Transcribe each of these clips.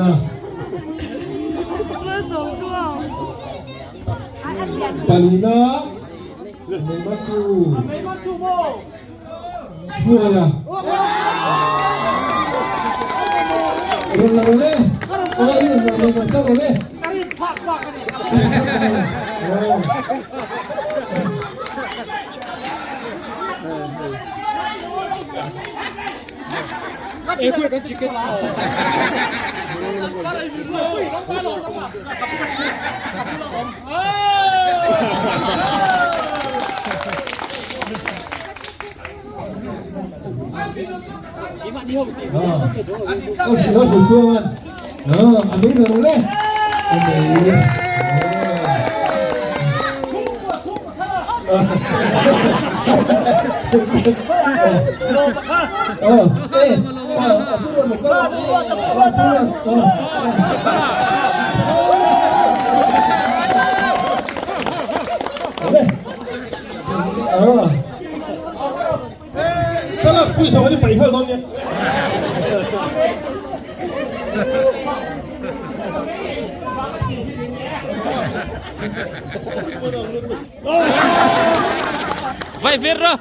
Pahnihna. Palina. Meimantu. Hruaia. Rawn lang le. Aw i rawn lang lo tak le. A mei ve rawh le. A mei. Vai ver rawh.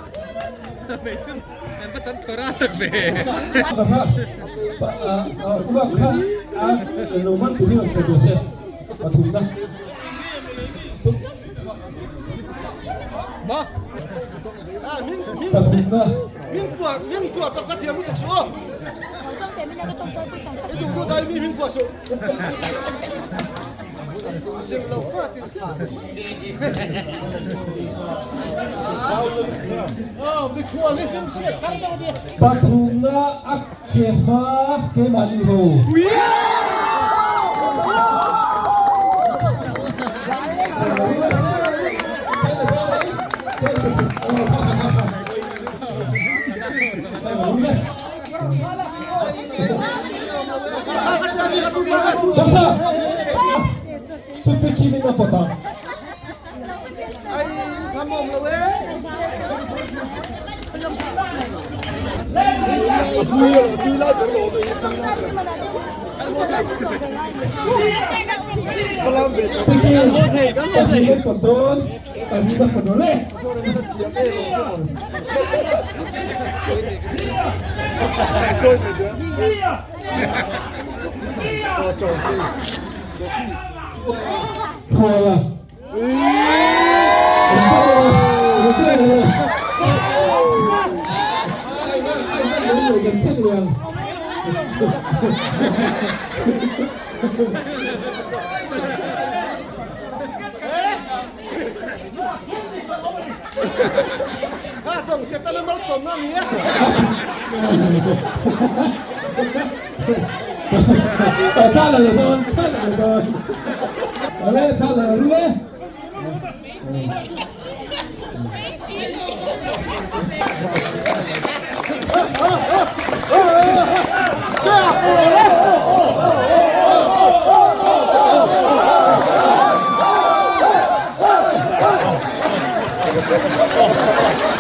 Pathumna a ke hma keimahni ho.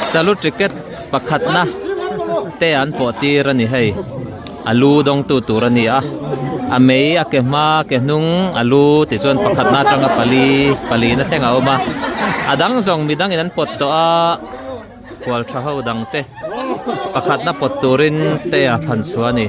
Salu ticket pakhatna te an pawh tir a ni hei a lu dawngtu tur a ni a a mei a ke hma ke hnung a lu tichuan pakhatna atanga pali pali na thleng a awm a a dang zawng midangin an pawt tawh a khual tha ho dang te pakhatna pawt turin te a thlan chhuah a ni.